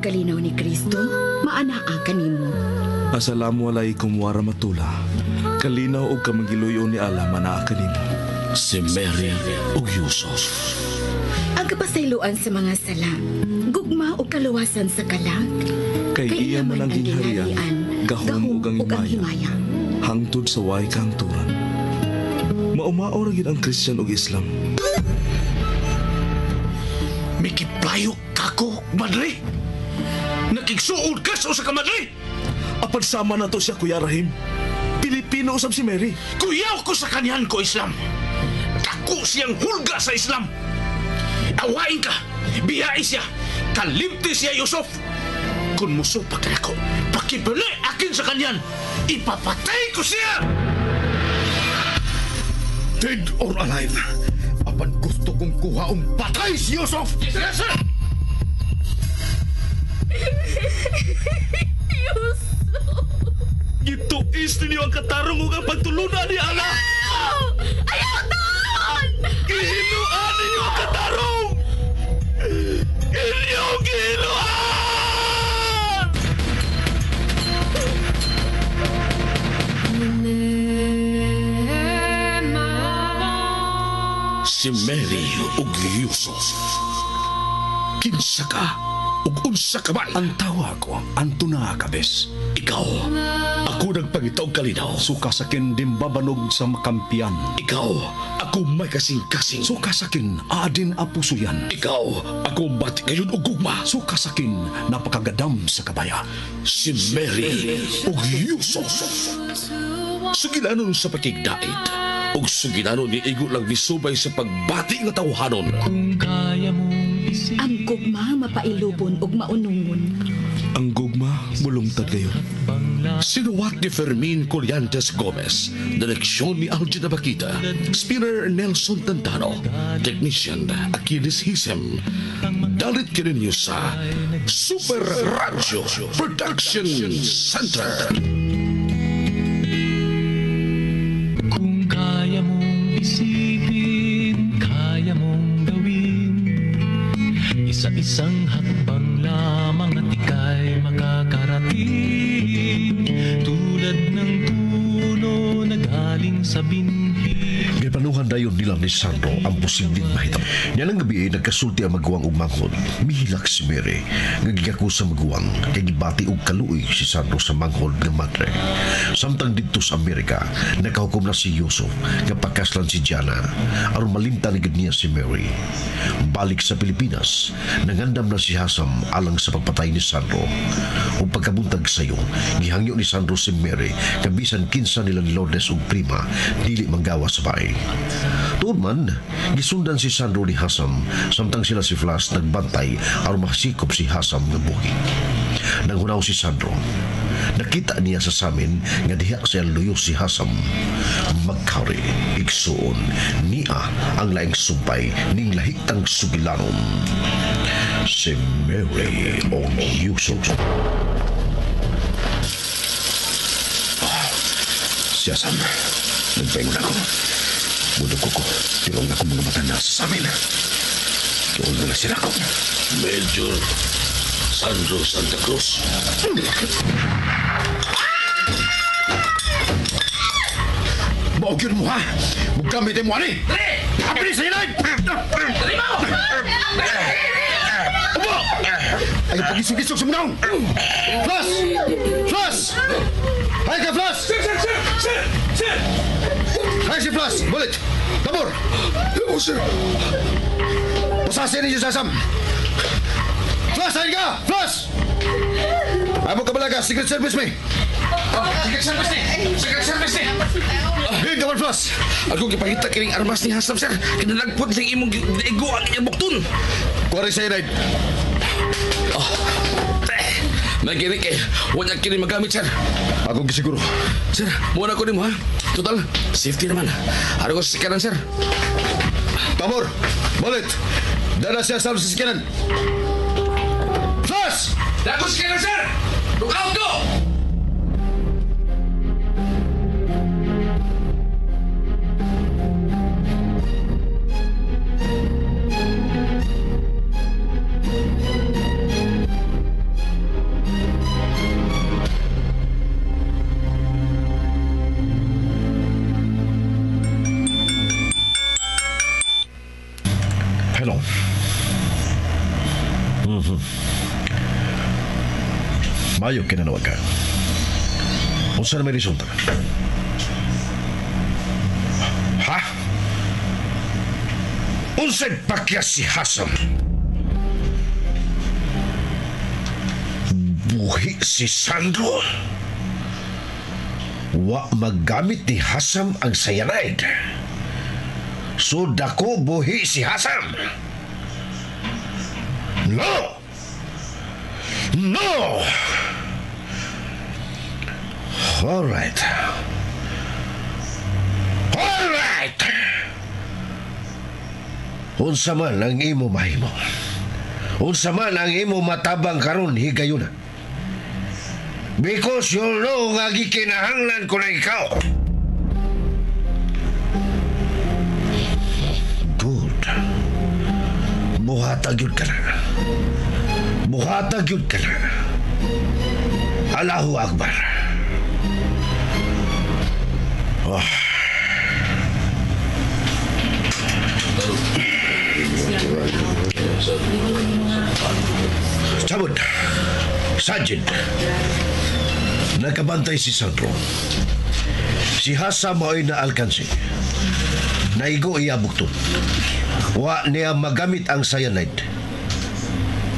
kalinaw ni Kristo, maanaa kanimo. Assalamu alaikum warahmatullah. Kalinaw og kamangiluyo ni Allah manaa kanimo. Si Mary ug Yusuf. Ang kapasayloan sa mga sala, gugma ug kaluwasan sa kalag. Kay iya man ang gingharian, gahom ug ang himaya. Hangtod sa way kahangturan. Maumao ra gyud ang Christian ug Islam. Mikiplayo kako, madre. Nakigsuod ka sa usa ka madre. Apan sama na to siya, Kuya Rahim. Pilipino usab si Mary. Kuyaw ko sa kanyan ko, Islam. Dako siyang hulga sa Islam. Awain ka, biyai siya, kalimti siya, Yusuf. Kung musupak na ako, pakibali akin sa kanyan, ipapatay ko siya! Dead or alive, apan gusto kong kuhaong patay si Yusuf! Yes, sir! Yusuf! Gituis ninyo ang katarong ug ang pagtulunan ni Allah! Ayaw taon! Gihinuan ninyo ang katarong! Inyong gihinuan! Si Mary ug Yusuf. Kinsa ka ug unsa ka man? Ang tawa ko, Antona Acabes. Ikaw, ako nagpangita og kalinaw. Suka sakin dimbabanog sa makampiyan. Ikaw, ako may kasing-kasing. Suka sakin adin apusuyan. Ikaw, ako bati ngayon og gugma. Suka sakin napakagadam sa kabaya. Si Mary ug Yusuf. Sugilanon sa pakigdait ug sugilanon ni igo lang misubay sa pagbati nga tawhanon. Kung kaya mong isipin Ang gugma mapailubon ug maunungon. Ang gugma mulungtad kayo. Sinuwat ni Fermin Collantes Gomez, direksyon ni Algin Abakita, spinner Nelson Tantano, technician Achilles Hisem. Dalit kininyo sa Super Radio Production Center. Kung kaya mong isipin, kaya mong gawin. Isa-isang hakbang lamang at ika'y makakarating. Tulad ng puno na galing sa binhi. Gipanuhan dayon nila ni Sandro ang posibleng mahitabo. Niya ng gabi nagkasulti ang maguwang ug manghod. Mihilak si Mary nga gigako sa maguwang kay gibati og kaluoy si Sandro sa manghod nga madre. Samtang didto sa Amerika, nakahukom na si Yusuf nga pakaslan si Jana aron malimtan gid niya si Mary. Balik sa Pilipinas, nangandam na si Hasam alang sa pagpatay ni Sandro. Ug pagkabuntag sayo, gihangyo ni Sandro si Mary nga bisan kinsa nila ni Lourdes ug prima dili manggawa sa bahay. Tuod man, gisundan si Sandro ni Hasam samtang sila si Flash nagbantay aron masikop si Hasam nga buhi. Nanghunaw si Sandro. Nakita niya sa samin nga diha siya luyo si Hasam. Magkari, igsuon, niya ang laing sumpay ning lahitang sugilanon. Si Mary o Yusuf. Si Hasam, nagpaingon ako. Budok ko, tirong ako mga mata na sa amin. Tuon na sila ko. Major Sandro Santa Cruz. Maugyon mo ha! Mugamit mo ani! Apili sa ilay! Ubo! Ay, pagisog-isog sa munang! Flash! Flash! Hay ka, Flash! Sir, sir, sir! Sir! Sir! Hay si Flash! Bullet! Tabor! Oh, sir! Pasasin ninyo sa Sam! Flash! Hay ka! Flash! Ay mo kabalaga, Secret Service me! Secret Service ni! Secret Service ni! Big naman, Flash! Ako gipangita kining armas ni Hasam, sir. Kinalagpot siyang imong igo ang iyang buktun. Kuha rin sa inay. May kini kay wala kini magamit, sir. Akong gisiguro. Sir, muna ko nimo ha. Total, safety naman. Ano ko sa sikanan, sir? Tabor! Bullet! Dala siya sa sasakyanan! Flash! Dako sa sikanan, sir! Look out ko! Hello. Mm-hmm. Mayo kinanawag ka. Unsa na may resulta? Ha? Unsay pakya si Hassan? Buhi si Sandro? Wa maggamit ni Hassan ang cyanide. So dako buhi si Hassan. No! No! All right. All right! Unsa man ang imo mahimo. Unsa man ang imo matabang karon higayuna. Because you know nga gikinahanglan ko na ikaw. Good. Buhatag yun ka na. Buhatag yun ka na. Allahu Akbar. Oh. Sabot. Sajid. Nakabantay si Sandro. Si Hasa mao'y na alkansi. Naigo iya bukto. Wa niya magamit ang cyanide.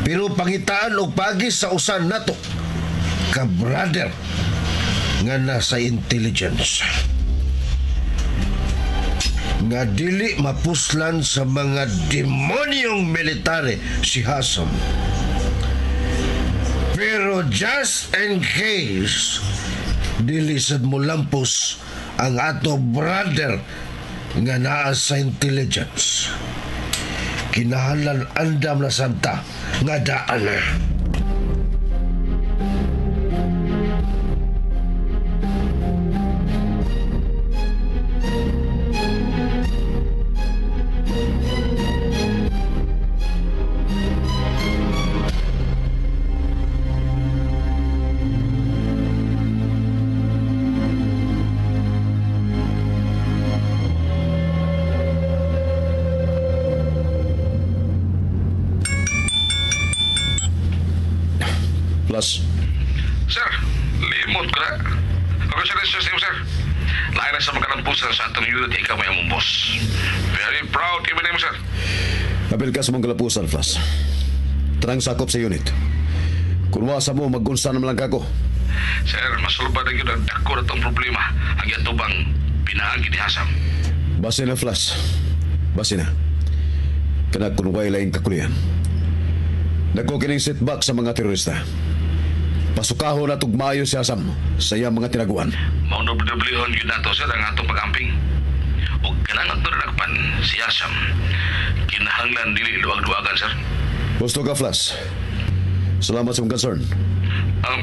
Pero pangitaan og pagi sa usan nato ka brother nga nasa intelligence. Nga dili mapuslan sa mga demonyong military si Hassan. Pero just in case dili sad mo lampos ang ato brother nga naa sa intelligence. Kinahanglan andam na santa nga daan na. Plus. Sir, limot ko na. Congratulations sir, sir. Lain na sa magkalampusan sa atong unit, ikaw may among boss. Very proud kami nimo, sir. Apil ka sa mong kalapusan, Flas. Tanang sakop sa unit. Kung wasa mo, maggunsa naman lang kako. Sir, masulba na yun ang dako na itong problema. Ang ito bang pinaagi ni Hassan? Base na, Flas. Base na. Kana kung way laing kakulian. Dako kining setback sa mga terorista. Pasukaho na tugmayo si Hassan sa iyang mga tinaguan. Maunoblihon yun nato sir ang atong pag-amping. O kanang atong nagpan si Hassan. Kinahanglan dili luwag-luwagan, sir. Gusto ka, Flas. Salamat sa mong concern.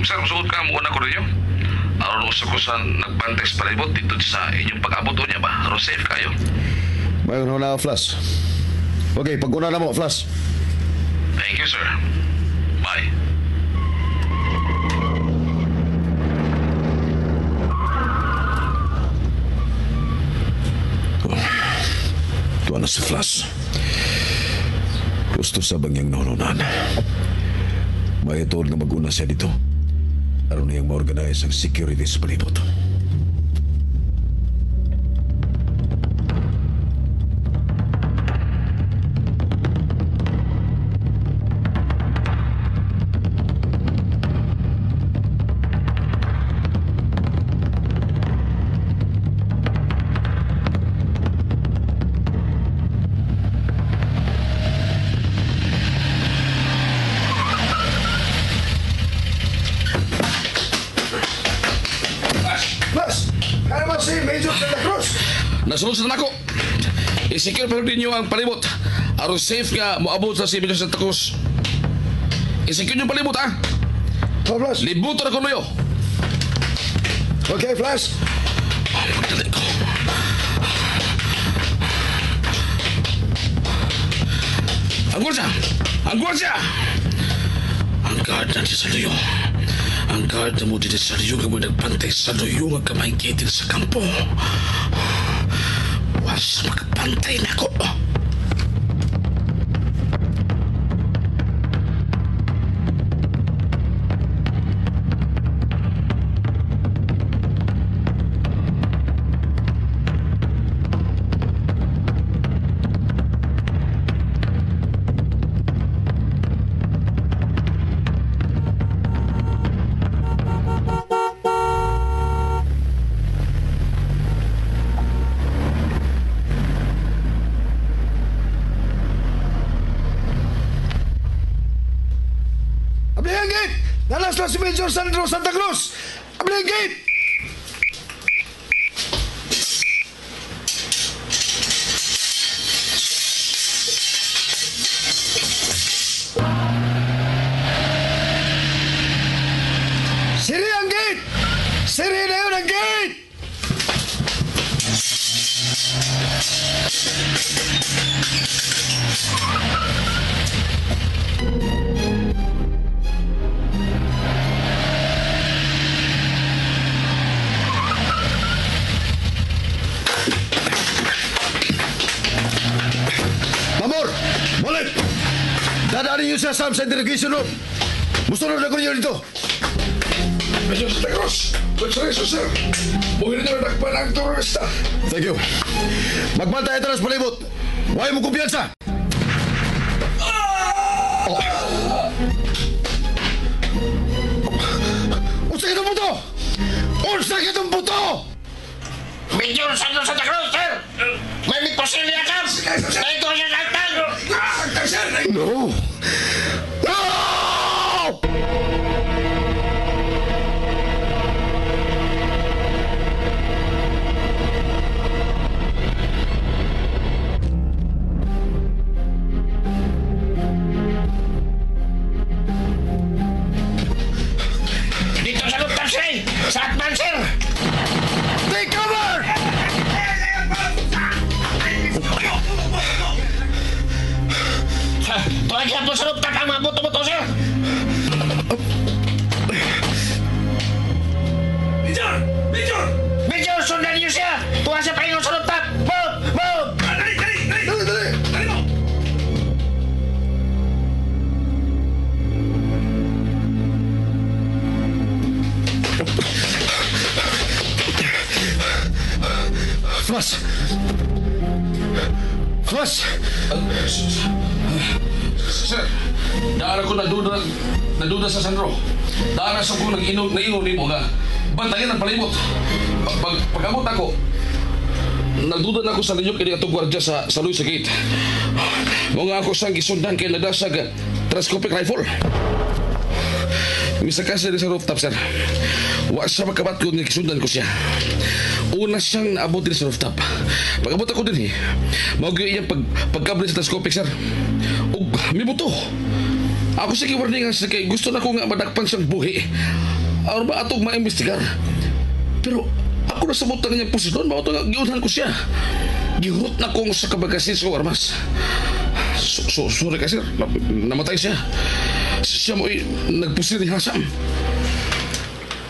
Sir, suot ka muna ko ninyo. Aron usa ko sa nagbantay sa palibot dito sa inyong pag-abot niya ba? Aron safe kayo. Mayon na, Flas. Okay, pag-una na mo, Flas. Thank you, sir. Bye. Tuwa na si Flas. Gusto sa bangyang nahununan. May ituod nga mag-una siya dito. Aron niyang ma-organize ang security sa palibot. Nasunod sa nako. I-secure pero ninyo ang palibot. Aron safe nga moabot sa si Major Santa Cruz. I-secure yung palibot, ha? Oh, Flash. Libuto na ko nuyo. Okay, Flash. Magdali ko. Ang gwardiya! Ang gwardiya! Ang guard na sa luyo. Ang guard na mo dito sa luyo nga mo nagpantay sa luyo nga kamay kitin sa kampo. Was makapantay na ko. Abli ang gate! Nalas na si Major Sandro Santa Cruz! Abli ang gate! Siri ang gate! Siri na yun ang gate! Mamor! Balit! Dadaan ninyo siya Sam sa interrogation room. Musunod na ko ninyo dito. Major Santa Cruz! Congratulations, sir! Buhin na nadakpan ang terorista! Thank you. Magbantay ito sa palibot. Huwag mo kumpiyansa. Oh. Unsa kitong buto? Unsa kitong buto? Major Sandro Santa Cruz, sir! May migpasilya ka! Ito siya saktan! No! No! Dito sa loob, sir! Sa atman, sir! Take cover! Tuwag po sa loob, ang mga buto-buto, sir! Major! Major! Major, sundan niyo siya! Tuwa siya paingon sa loob, Move! Move! Dali! Dali! Dali! Dali, dali! Dali mo! Flash! Flash! Sir, daan ako naduda sa Sandro. Daan sa ko nag-inog na nimo nga. Bantayan ang palibot. Pag-abot ako, nagduda na ako sa linyok ini atong gwardiya sa Luis Gate. Mo nga ako sang gisundan kay nadasag telescopic rifle. Misa kasi sa rooftop, sir. Wa siya makabat ko nga gisundan ko siya. Una siyang naabot din sa rooftop. Pag-abot ako din eh, mao gyud iyang pagkabli sa telescopic, sir. Ug mibuto. Ako sige warningan siya kay gusto na ko nga madakpan siyang buhi. Aron ba atong maimbestigar. Pero ako na sa butang niyang posisyon, mao to nga giunhan ko siya. Gihurot na kong sa kabagasin sa armas. Sorry ka, sir. Namatay siya. Siya mo'y nagpusil ni Hasam.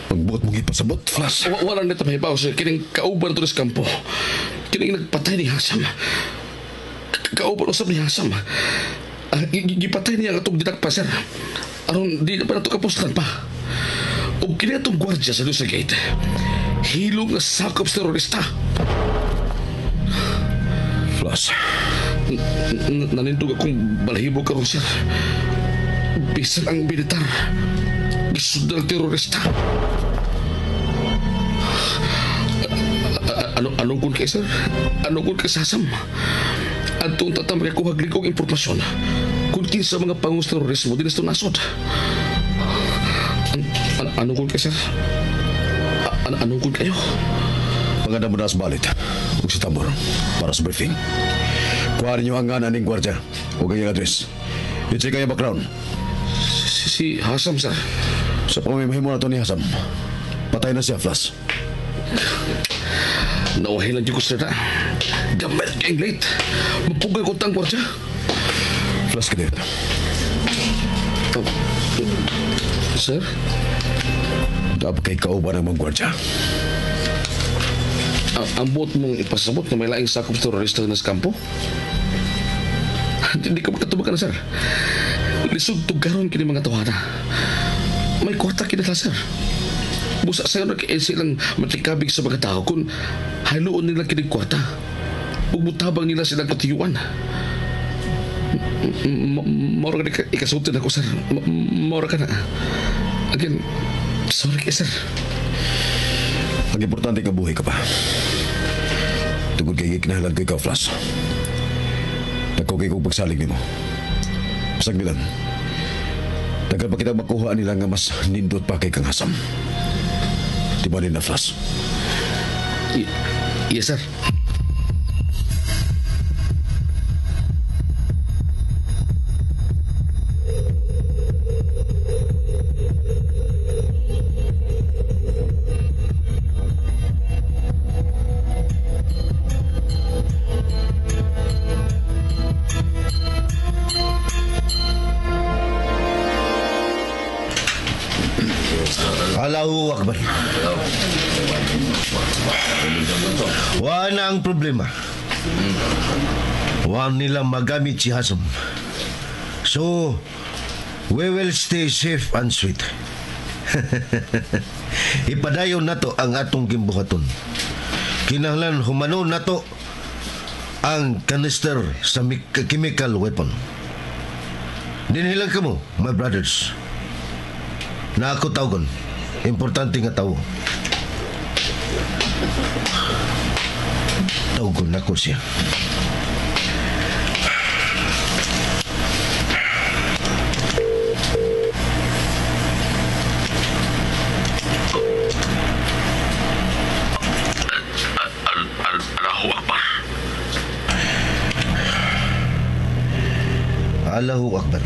Pagbuot mong ipasabot, Flash. Wala nito mahibaw, sir. Kining kauban to sa kampo. Kining nagpatay ni Hasam. Kauban usab ni Hasam. Gipatay niya ang atong dinakpa, sir. Aron di na pa nato kapuslan pa. Ug kini atong gwardiya sa Lusa Gate. Hilong nga sakop sa terorista. Flash. Nanindog akong balahibo karon, sir. Bisan ang militar. Gisundan ang terorista. Ano kun kay sir? Ano kun kay Sasam? Adtong tata makakuha kong impormasyon kung kinsa mga pangus terorismo din sa nasod. Ano kun kay sir? Ano kun kayo? Maganda mo na sa balit. Ug si Tambor para sa briefing. Kuha ninyo ang ngalan ning gwardiya ug ang iyang address. I-check ang background. Si Hasam, sir. Sa pamimahimo na to ni Hasam. Patay na siya, Flash. Nauhay lang ko, sir na. Gamay kayong late. Mapugay ko tang gwardiya. Flash ka dito. Oh, sir? Dapat kay kauban ang mga gwardiya. Ang buot mong ipasabot na may laing sakop sa terorista na sa kampo? Hindi ka makatubag ka na, sir. Lisod tugaron kini mga tawhana. May kwarta kini sila, sir. Busa sa'yo na silang matikabig sa mga tao kung haluon nila kini kwarta. Ug mutabang nila silang katiyuan. Maura ka na ikasulti na ko, sir. Maura ka na. Again, sorry kay sir. Ang importante ka buhay ka pa. Tungod kay gikinahanglan ko ikaw, Flash. Nagkukay kong pagsalig nimo. Pasag bilang. Tagal pa kita makuha nila nga mas nindot pa kay Kang Hasam. Di ba nila, Flash? Yes, sir. Allahu Akbar. Wa na ang problema. Wa nila magamit si Hasam. So, we will stay safe and sweet. Ipadayon nato ang atong gimbuhaton. Kinahanglan humanon nato ang canister sa chemical weapon. Dinhilang kamo, my brothers. Na ako tawgon. Importante nga tawo. Tawgon nako siya. Allahu Akbar. Allahu Akbar.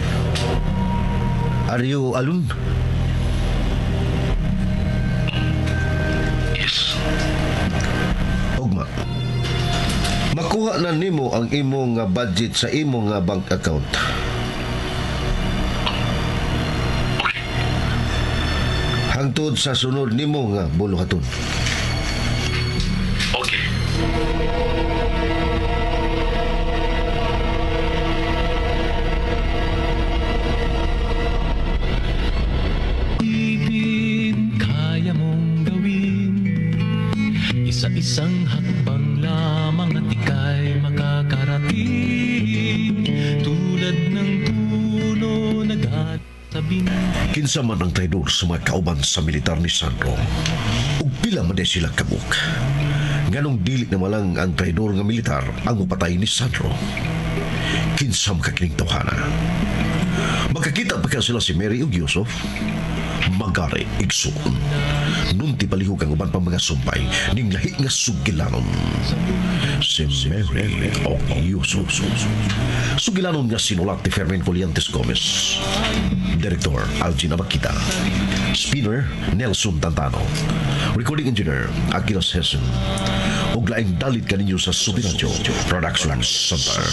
Are you alone? Yes. Ugma. Makuha na nimo ang imo nga budget sa imo nga bank account. Okay. Hangtod sa sunod nimo nga buluhaton. Okay. Isipin, kaya mong gawin. Isa-isang hakbang lamang at ika'y makakarating. Tulad ng puno na galing sa binti. Kinsa man ang traidor sa mga kauban sa militar ni Sandro, ug pila man di sila kabuk. Nganong dili na malang ang traidor nga militar ang mupatay ni Sandro. Kinsa man kakining tawhana. Makakita pa ka sila si Mary ug Yusuf. Magari igsuon. Nunti palihog ang uban pang mga sumpay ning lahi nga sugilanon. Si Mary o Yusuf. Sugilanon nga sinulat ni Fermin Collientes Gomez. Director Algin Abakita. Spinner Nelson Tantano. Recording Engineer Aquilas Hessen. Ug laing dalit kaninyo sa Subinadyo Production Center.